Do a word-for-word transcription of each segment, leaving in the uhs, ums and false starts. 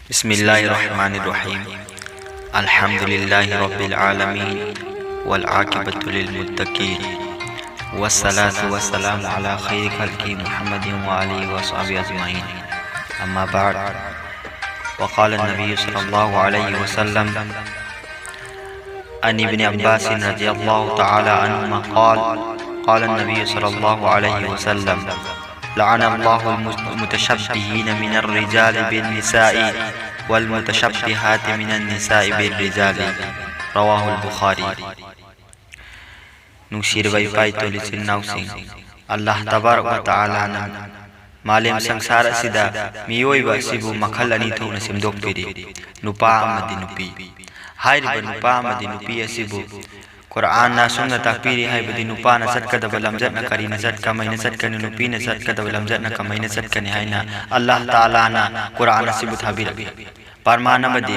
بسم الله الرحمن الرحيم. الحمد لله رب العالمين، والعاقبة للمتقين، والصلاة والسلام على خير خلقه محمد وآله وصحبه أجمعين. أما بعد، وقال النبي صلى الله عليه وسلم، عن ابن عباس رضي الله تعالى عنهما قال، قال النبي صلى الله عليه وسلم: لعن الله المتشبهين من الرجال بالنساء، والمتشبهات من النساء بالرجال. رواه البخاري. ꯅꯨꯡꯁꯤꯔꯕ ꯏꯄꯥ ꯏꯇꯣꯜ ꯏꯆꯤꯟ ꯏꯅꯥꯎꯁꯤꯡ, ꯑꯜꯂꯥꯍ ꯇꯕꯥꯔꯛ ꯋ ꯇꯥꯂꯥꯅ ꯃꯥꯂꯦꯝ ꯁꯪꯁꯥꯔ ꯑꯁꯤꯗ ꯃꯤꯑꯣꯏꯕ ꯑꯁꯤꯕꯨ ꯃꯈꯜ ꯑꯅꯤ ꯊꯣꯛꯅ ꯁꯦꯝꯗꯣꯛꯄꯤꯔꯤ, ꯅꯨꯄꯥ ꯑꯃꯗꯤ ꯅꯨꯄꯤ꯫ ꯍꯥꯏꯔꯤꯕ ꯅꯨꯄꯥ ꯑꯃꯗꯤ ꯅꯨꯄꯤ ꯑꯁꯤꯕꯨ ꯀꯨꯔꯥꯟꯅ ꯑꯁꯨꯝꯅ ꯇꯥꯛꯄꯤꯔꯤ, ꯍꯥꯏꯕꯗꯤ ꯅꯨꯄꯥꯅ ꯆꯠꯀꯗꯕ ꯂꯝꯖꯠꯅ ꯀꯔꯤꯅ ꯆꯠ-, ꯀꯃꯥꯏꯅ ꯆꯠꯀꯅꯤ, ꯅꯨꯄꯤꯅ ꯆꯠꯀꯗꯕ ꯂꯝꯖꯠꯅ ꯀꯃꯥꯏꯅ ꯆꯠꯀꯅꯤ ꯍꯥꯏꯅ ꯑꯜꯂꯥꯍ ꯇꯥꯂꯥꯅ ꯀꯨꯔꯥꯟ ꯑꯁꯤꯕꯨ ꯊꯥꯕꯤꯔꯛꯏ꯫ ꯄ꯭ꯔꯃꯥꯟ ꯑꯃꯗꯤ,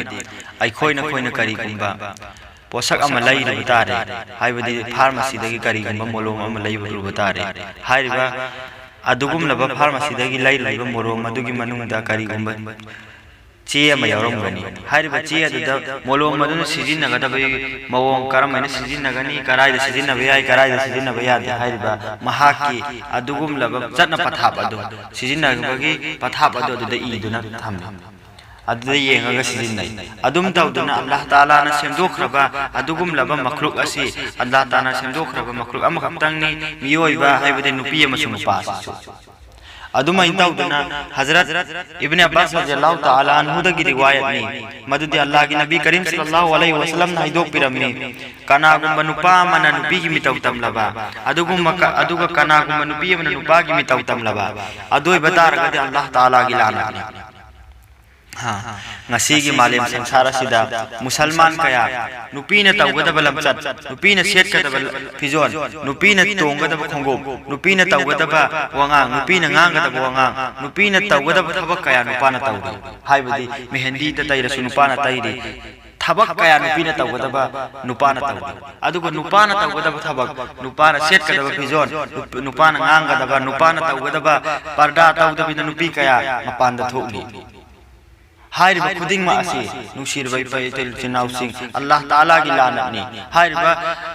ꯑꯩꯈꯣꯏꯅ, ꯑꯩꯈꯣꯏꯅ ꯀꯔꯤꯒꯨꯝꯕ ꯄꯣꯠꯁꯛ ꯑꯃ ꯂꯩꯔꯨꯕ ꯇꯥꯔꯦ, ꯍꯥꯏꯕꯗꯤ ꯐꯥꯔꯃꯥꯁꯤꯗꯒꯤ ꯀꯔꯤꯒꯨꯝꯕ ꯃꯣꯂꯣꯝ ꯑꯃ ꯂꯩꯔꯨꯕ ꯇꯥꯔꯦ꯫ ꯍꯥꯏꯔꯤꯕ ꯑꯗꯨꯒꯨꯝꯂꯕ ꯐꯥꯔꯃꯥꯁꯤꯗꯒꯤ ꯂꯩꯔꯨꯔꯤꯕ ꯃꯣꯂꯣꯝ ꯑꯗꯨꯒꯤ ꯃꯅꯨꯡꯗ ꯀꯔꯤꯒꯨꯝꯕ ꯆꯦ ꯑꯃ ꯌꯥꯎꯔꯝꯒꯅꯤ꯫ ꯍꯥꯏꯔꯤꯕ ꯆꯦ ꯑꯗꯨꯗ ꯃꯣꯂꯣꯝ ꯑꯗꯨꯅ ꯁꯤꯖꯤꯟꯅꯒꯗꯕꯒꯤ ꯃꯑꯣꯡ, ꯀꯔꯝ ꯍꯥꯏꯅ ꯁꯤꯖꯤꯟꯅꯒꯅꯤ, ꯀꯗꯥꯏꯗ ꯁꯤꯖꯤꯟꯅꯕ ꯌꯥꯏ, ꯀꯗꯥꯏꯗ ꯁꯤꯖꯤꯟꯅꯕ ꯌꯥꯗꯦ ꯍꯥꯏꯔꯤꯕ ꯃꯍꯥꯛꯀꯤ ꯑꯗꯨꯒꯨꯝꯂꯕ ꯆꯠꯅ ꯄꯊꯥꯞ ꯑꯗꯨ, ꯁꯤꯖꯤꯟꯅꯕꯒꯤ ꯄꯊꯥꯞ ꯑꯗꯨ ꯑꯗꯨꯗ ꯏꯗꯨꯅ ꯊꯝꯃꯤ꯫ ꯑꯗꯨꯗ ꯌꯦꯡꯉꯒ ꯁꯤꯖꯤꯟꯅꯩ꯫ ꯑꯗꯨꯝ ꯇꯧꯗꯨꯅ ꯑꯜꯂꯥꯍ ꯇꯥꯂꯥꯅ ꯁꯦꯝꯗꯣꯛꯈ꯭ꯔꯕ ꯑꯗꯨꯒꯨꯝꯂꯕ ꯃꯈ꯭ꯂꯨꯛ ꯑꯁꯤ, ꯑꯜꯂꯥꯍ ꯇꯥꯂꯥꯅ ꯁꯦꯝꯗꯣꯛꯈ꯭ꯔꯕ ꯃꯈ꯭ꯂꯨꯛ ꯑꯃꯈꯛꯇꯪꯅꯤ, ꯃꯤꯑꯣꯏꯕ ꯍꯥꯏꯕꯗꯤ ꯅꯨꯄꯤ ꯑꯃꯁꯨꯡ ꯅꯨꯄꯥ ꯑꯁꯤꯁꯨ꯫ ꯑꯗꯨꯃꯥꯏꯅ ꯇꯧꯗꯅ ꯍꯖꯔꯠ ꯏꯕꯅꯦ ꯑꯕꯥꯁ ꯔꯖꯤꯌꯜꯂꯥꯍꯨ ꯇꯥꯂꯥ ꯑꯟꯍꯨꯗꯒꯤ ꯔꯤꯋꯥꯌꯠꯅꯤ, ꯃꯗꯨꯗꯤ ꯑꯜꯂꯥꯍꯒꯤ ꯅꯕꯤ ꯀꯔꯤꯝ ꯁꯜꯂꯜꯂꯥꯍꯨ ꯑꯂꯩꯍꯤ ꯋꯁꯜꯂꯝꯅ ꯍꯥꯏꯗꯣꯛꯄꯤꯔꯝꯃꯤ, ꯀꯅꯥꯒꯨꯝꯕ ꯅꯨꯄꯥ ꯑꯃꯅ ꯅꯨꯄꯤꯒꯤ ꯃꯤꯇꯧ ꯇꯝꯂꯕ, ꯑꯗꯨꯒꯨꯝꯕ ꯀ-, ꯑꯗꯨꯒ ꯀꯅꯥꯒꯨꯝꯕ ꯅꯨꯄꯤ ꯑꯃꯅ ꯅꯨꯄꯥꯒꯤ ꯃꯤꯇꯧ ꯇꯝꯂꯕ, ꯑꯗꯨ ꯑꯣꯏꯕ ꯇꯥꯔꯒꯗꯤ ꯑꯜꯂꯥꯍ ꯇꯥꯂꯥꯒꯤ ꯂꯥꯟꯅꯕꯅꯤ꯫ ꯍꯥ, ꯉꯁꯤꯒꯤ ꯃꯥꯂꯦꯝ ꯁꯪꯁꯥꯔ ꯑꯁꯤꯗ ꯃꯨꯁꯜꯃꯥꯟ ꯀꯌꯥ ꯅꯨꯄꯤꯅ ꯇꯧꯒꯗꯕ ꯂꯝꯆꯠ, ꯅꯨꯄꯤꯅ ꯁꯦꯠꯀꯗꯕ ꯐꯤꯖꯣꯜ, ꯅꯨꯄꯤꯅ ꯇꯣꯡꯒꯗꯕ ꯈꯣꯡꯎꯞ, ꯅꯨꯄꯤꯅ ꯇꯧꯒꯗꯕ ꯋꯥꯉꯥꯡ, ꯅꯨꯄꯤꯅ ꯉꯥꯡꯒꯗꯕ ꯋꯥꯉꯥꯡ, ꯅꯨꯄꯤꯅ ꯇꯧꯒꯗꯕ ꯊꯕꯛ ꯀꯌꯥ ꯅꯨꯄꯥꯅ ꯇꯧꯔꯤ꯫ ꯍꯥꯏꯕꯗꯤ ꯃꯦꯍꯦꯟꯗꯤꯗ ꯇꯩꯔꯁꯨ ꯅꯨꯄꯥꯅ ꯇꯩꯔꯤ, ꯊꯕꯛ ꯀꯌꯥ ꯅꯨꯄꯤꯅ ꯇꯧꯒꯗꯕ ꯅꯨꯄꯥꯅ ꯇꯧꯔꯤ꯫ ꯑꯗꯨꯒ ꯅꯨꯄꯥꯅ ꯇꯧꯒꯗꯕ ꯊꯕꯛ, ꯅꯨꯄꯥꯅ ꯁꯦꯠꯀꯗꯕ ꯐꯤꯖꯣꯜ, ꯅꯨꯞ-, ꯅꯨꯄꯥꯅ ꯉꯥꯡꯒꯗꯕ, ꯅꯨꯄꯥꯅ ꯇꯧꯒꯗꯕ ꯄꯔꯗꯥ ꯇꯧꯗꯕꯤꯗ ꯅꯨꯄꯤ ꯀꯌꯥ ꯃꯄꯥꯟꯗ ꯊꯣꯛꯂꯤ꯫ ꯍꯥꯏꯔꯤꯕ ꯈꯨꯗꯤꯡꯃꯛ ꯑꯁꯤ, ꯅꯨꯡꯁꯤꯔꯕ ꯏꯄꯥ ꯏꯆꯤꯜ ꯏꯅꯥꯎꯁꯤꯡ, ꯑꯜꯂꯥꯍ ꯇꯥꯂꯥꯒꯤ ꯂꯥꯟꯅꯠꯅꯤ꯫ ꯍꯥꯏꯔꯤꯕ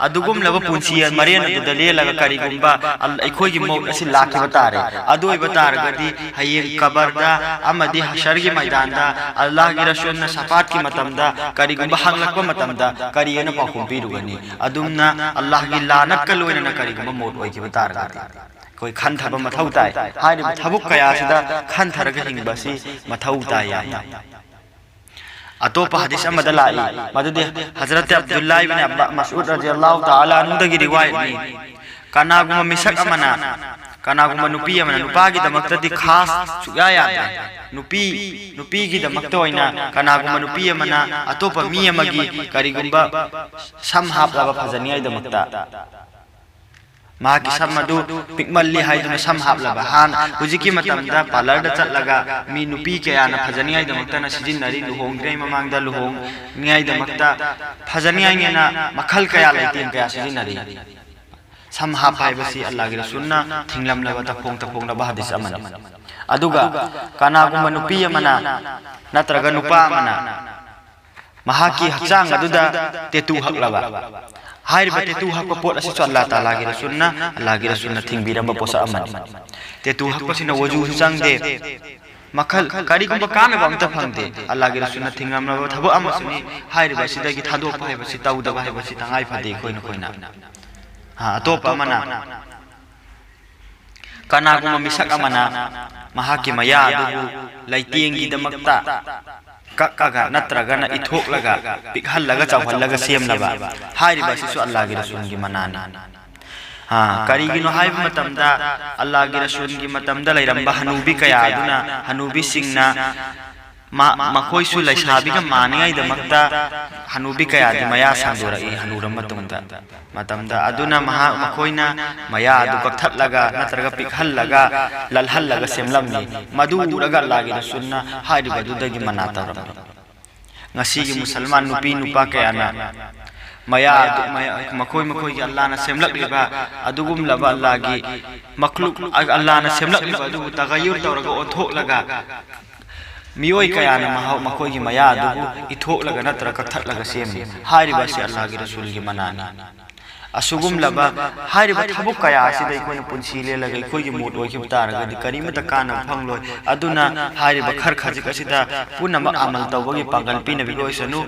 ꯑꯗꯨꯒꯨꯝꯂꯕ ꯄꯨꯟꯁꯤ ꯃꯔꯦꯟ ꯑꯗꯨꯗ ꯂꯦꯜꯂꯒ ꯀꯔꯤꯒꯨꯝꯕ ꯑꯜ-, ꯑꯩꯈꯣꯏꯒꯤ ꯃꯧꯠ ꯑꯁꯤ ꯂꯥꯛꯈꯤꯕ ꯇꯥꯔꯦ꯫ ꯑꯗꯨ ꯑꯣꯏꯕ ꯇꯥꯔꯒꯗꯤ ꯍꯌꯦꯡ ꯀꯕꯔꯗ ꯑꯃꯗꯤ ꯍꯁꯔꯒꯤ ꯃꯩꯗꯥꯟꯗ ꯑꯜꯂꯥꯍꯒꯤ ꯔꯁꯨꯜꯅ ꯁꯐꯥꯠꯀꯤ ꯃꯇꯝꯗ ꯀꯔꯤꯒꯨꯝꯕ ꯍꯪꯂꯛꯄ ꯃꯇꯝꯗ ꯀꯔꯤ ꯍꯥꯏꯅ ꯄꯥꯎꯈꯨꯝ ꯄꯤꯔꯨꯒꯅꯤ? ꯑꯗꯨꯝꯅ ꯑꯜꯂꯥꯍꯒꯤ ꯂꯥꯅꯠꯀ ꯂꯣꯏꯅꯅ ꯀꯔꯤꯒꯨꯝꯕ ꯃꯧꯠ ꯑꯣꯏꯈꯤꯕ ꯇꯥꯔꯒꯗꯤ꯫ ꯑꯩꯈꯣꯏ ꯈꯟꯊꯕ ꯃꯊꯧ ꯇꯥꯏ꯫ ꯍꯥꯏꯔꯤꯕ ꯊꯕꯛ ꯀꯌꯥꯁꯤꯗ ꯈꯟꯊꯔꯒ ꯍꯤꯡꯕ ꯑꯁꯤ ꯃꯊꯧ ꯇꯥꯏ ꯌꯥꯝꯅ꯫ ꯑꯇꯣꯞꯄ ꯍꯗꯤꯁ ꯑꯃꯗ ꯂꯥꯛꯏ, ꯃꯗꯨꯗꯤ ꯍꯖꯔꯠ ꯑꯕꯗꯨꯜꯂꯥ ꯏꯕꯤꯟ ꯑꯕ-, ꯃꯁꯎꯗ ꯔꯖꯤꯌꯜꯂꯥꯍꯨ ꯇꯥꯂꯥ ꯑꯟꯍꯨꯗꯒꯤ ꯔꯤꯋꯥꯌꯠꯅꯤ꯫ ꯀꯅꯥꯒꯨꯝꯕ ꯃꯤꯁꯛ ꯑꯃꯅ, ꯀꯅꯥꯒꯨꯝꯕ ꯅꯨꯄꯤ ꯑꯃꯅ, ꯅꯨꯄꯥꯒꯤꯗꯃꯛꯇꯗꯤ ꯈꯥꯁ ꯁꯨꯛꯌꯥ ꯌꯥꯗ꯭ꯔꯦ꯫ ꯅꯨꯄꯤ, ꯅꯨꯄꯤꯒꯤꯗꯃꯛꯇ ꯑꯣꯏꯅ ꯀꯅꯥꯒꯨꯝꯕ ꯅꯨꯄꯤ ꯑꯃꯅ ꯑꯇꯣꯞꯄ ꯃꯤ ꯑꯃꯒꯤ ꯀꯔꯤꯒꯨꯝꯕ ꯁꯝ ꯍꯥꯞꯂꯕ ꯐꯖꯅꯤꯡꯉꯥꯏꯗꯃꯛꯇ, ꯃꯍꯥꯛꯀꯤ ꯁꯝ ꯑꯗꯨ ꯄꯤꯛꯃꯜꯂꯤ ꯍꯥꯏꯗꯨꯅ ꯁꯝ ꯍꯥꯞꯂꯕ꯫ ꯍꯥꯟꯅ, ꯍꯧꯖꯤꯛꯀꯤ ꯃꯇꯝꯗ ꯄꯥꯔꯂꯔꯗ ꯆꯠꯂꯒ ꯃꯤ ꯅꯨꯄꯤ ꯀꯌꯥꯅ ꯐꯖꯅꯤꯡꯉꯥꯏꯗꯃꯛꯇꯅ ꯁꯤꯖꯤꯟꯅꯔꯤ, ꯂꯨꯍꯣꯡꯗ꯭ꯔꯤꯉꯩ ꯃꯃꯥꯡꯗ ꯂꯨꯍꯣꯡꯅꯤꯡꯉꯥꯏꯗꯃꯛꯇ ꯐꯖꯅꯤꯡꯉꯥꯏꯅꯦꯅ ꯃꯈꯜ ꯀꯌꯥ, ꯂꯩꯇꯦꯡ ꯀꯌꯥ ꯁꯤꯖꯤꯟꯅꯔꯤ꯫ ꯁꯝ ꯍꯥꯞꯄ ꯍꯥꯏꯕꯁꯤ ꯑꯜꯂꯥꯍꯒꯤ ꯔꯁꯨꯜꯅ ꯊꯤꯡꯂꯝꯂꯕ ꯇꯐꯣꯡ ꯇꯐꯣꯡꯂꯕ ꯍꯗꯤꯁ ꯑꯃꯅꯤ꯫ ꯑꯗꯨꯒ ꯀꯅꯥꯒꯨꯝꯕ ꯅꯨꯄꯤ ꯑꯃꯅ ꯅꯠꯇ꯭ꯔꯒ ꯅꯨꯄꯥ ꯑꯃꯅ ꯃꯍꯥꯛꯀꯤ ꯍꯛꯆꯥꯡ ꯑꯗꯨꯗ ꯇꯦꯇꯨ ꯍꯛꯂꯕ꯫ ꯍꯥꯏꯔꯤꯕ ꯇꯦꯇꯨ ꯍꯛꯄ ꯄꯣꯠ ꯑꯁꯤꯁꯨ ꯑꯜꯂꯥꯍ ꯇꯥꯂꯥꯒꯤ ꯔꯁꯨꯜꯅ, ꯑꯜꯂꯥꯍꯒꯤ ꯔꯁꯨꯜꯅ ꯊꯤꯡꯕꯤꯔꯝꯕ ꯄꯣꯠꯁꯛ ꯑꯃꯅꯤ꯫ ꯇꯦꯇꯨ ꯍꯛꯄꯁꯤꯅ ꯋꯖꯨꯁꯨ ꯆꯪꯗꯦ, ꯃꯈꯜ ꯀꯔꯤꯒꯨꯝꯕ ꯀꯥꯟꯅꯕ ꯑꯝꯇ ꯐꯪꯗꯦ꯫ ꯑꯜꯂꯥꯍꯒꯤ ꯔꯁꯨꯜꯅ ꯊꯤꯡꯂꯝꯂꯕ ꯊꯕꯛ ꯑꯃꯁꯨꯅꯤ꯫ ꯍꯥꯏꯔꯤꯕ ꯑꯁꯤꯗꯒꯤ ꯊꯥꯗꯣꯛꯄ ꯍꯥꯏꯕꯁꯤ, ꯇꯧꯗꯕ ꯍꯥꯏꯕꯁꯤ ꯇꯉꯥꯏ ꯐꯗꯦ ꯑꯩꯈꯣꯏꯅ, ꯑꯩꯈꯣꯏꯅ꯫ ꯍꯥ, ꯑꯇꯣꯞꯄ ꯑꯃꯅ ꯀꯅꯥꯒꯨꯝꯕ ꯃꯤꯁꯛ ꯑꯃꯅ ꯃꯍꯥꯛꯀꯤ ꯃꯌꯥ ꯑꯗꯨꯕꯨ ꯂꯩꯇꯦꯡꯒꯤꯗꯃꯛꯇ ꯀꯛꯑꯒ ꯅꯠꯇ꯭ꯔꯒꯅ ꯏꯊꯣꯛꯂꯒ ꯄꯤꯛꯍꯜꯂꯒ ꯆꯥꯎꯍꯜꯂꯒ ꯁꯦꯝꯂꯕ, ꯍꯥꯏꯔꯤꯕ ꯑꯁꯤꯁꯨ ꯑꯜꯂꯥꯍꯒꯤ ꯔꯁꯨꯜꯒꯤ ꯃꯅꯥꯅꯤ꯫ ꯑꯥ, ꯀꯔꯤꯒꯤꯅꯣ ꯍꯥꯏꯕ ꯃꯇꯝꯗ, ꯑꯜꯂꯥꯍꯒꯤ ꯔꯁꯨꯜꯒꯤ ꯃꯇꯝꯗ ꯂꯩꯔꯝꯕ ꯍꯅꯨꯕꯤ ꯀꯌꯥ ꯑꯗꯨꯅ, ꯍꯅꯨꯕꯤꯁꯤꯡꯅ ꯃꯥ-, ꯃꯈꯣꯏꯁꯨ ꯂꯩꯁꯥꯕꯤꯒ ꯃꯥꯟꯅꯉꯥꯏꯗꯃꯛꯇ ꯍꯅꯨꯕꯤ ꯀꯌꯥꯗꯤ ꯃꯌꯥ ꯁꯥꯡꯗꯣꯔꯛꯏ ꯍꯅꯨꯔ ꯃꯇꯨꯡꯗ꯫ ꯃꯇꯝꯗ ꯑꯗꯨꯅ ꯃꯍꯥꯛ, ꯃꯈꯣꯏꯅ ꯃꯌꯥ ꯑꯗꯨ ꯀꯛꯊꯠꯂꯒ ꯅꯠꯇ꯭ꯔꯒ ꯄꯤꯛꯍꯜꯂꯒ, ꯂꯜꯍꯜꯂꯒ ꯁꯦꯝꯂꯝꯃꯤ꯫ ꯃꯗꯨ ꯎꯔꯒ ꯑꯜꯂꯥꯍꯒꯤ ꯔꯁꯨꯜꯅ ꯍꯥꯏꯔꯤꯕꯗꯨꯗꯒꯤ ꯃꯅꯥ ꯇꯧꯔꯝꯃꯤ꯫ ꯉꯁꯤꯒꯤ ꯃꯨꯁꯜꯃꯥꯟ ꯅꯨꯄꯤ ꯅꯨꯄꯥ ꯀꯌꯥꯅ ꯃꯌꯥ ꯑꯗꯨ, ꯃꯌꯥ-, ꯃꯈꯣꯏ ꯃꯈꯣꯏꯒꯤ ꯑꯜꯂꯥꯍꯅ ꯁꯦꯝꯂꯛꯂꯤꯕ ꯑꯗꯨꯒꯨꯝꯂꯕ ꯑꯜꯂꯥꯍꯒꯤ ꯃꯈꯂꯨꯛ, ꯑꯜꯂꯥꯍꯅ ꯁꯦꯝꯂꯛꯂꯤꯕ ꯑꯗꯨꯕꯨ ꯇꯒꯌꯨꯔ ꯇꯧꯔꯒ, ꯑꯣꯟꯊꯣꯛꯂꯒ, ꯃꯤꯑꯣꯏ ꯀꯌꯥꯅ ꯃꯍꯥꯛ ꯃꯈꯣꯏꯒꯤ ꯃꯌꯥ ꯑꯗꯨꯕꯨ ꯏꯊꯣꯛꯂꯒ ꯅꯠꯇ꯭ꯔꯒ ꯀꯛꯊꯠꯂꯒ ꯁꯦꯝꯃꯤ꯫ ꯍꯥꯏꯔꯤꯕ ꯑꯁꯤ ꯑꯜꯂꯥꯍꯒꯤ ꯔꯁꯨꯜꯒꯤ ꯃꯅꯥꯅꯤ꯫ ꯑꯁꯤꯒꯨꯝꯂꯕ ꯍꯥꯏꯔꯤꯕ ꯊꯕꯛ ꯀꯌꯥ ꯑꯁꯤꯗ ꯑꯩꯈꯣꯏꯅ ꯄꯨꯟꯁꯤ ꯂꯦꯜꯂꯒ ꯑꯩꯈꯣꯏꯒꯤ ꯃꯨꯠ ꯑꯣꯏꯈꯤꯕ ꯇꯥꯔꯒꯗꯤ ꯀꯔꯤꯃꯠꯇ ꯀꯥꯟꯅꯕ ꯐꯪꯂꯣꯏ꯫ ꯑꯗꯨꯅ ꯍꯥꯏꯔꯤꯕ ꯈꯔ ꯈꯖꯤꯛ ꯑꯁꯤꯗ ꯄꯨꯝꯅꯃꯛ ꯑꯃꯜ ꯇꯧꯕꯒꯤ ꯄꯥꯡꯒꯜ ꯄꯤꯅꯕꯤꯕ ꯑꯣꯏꯁꯅꯨ꯫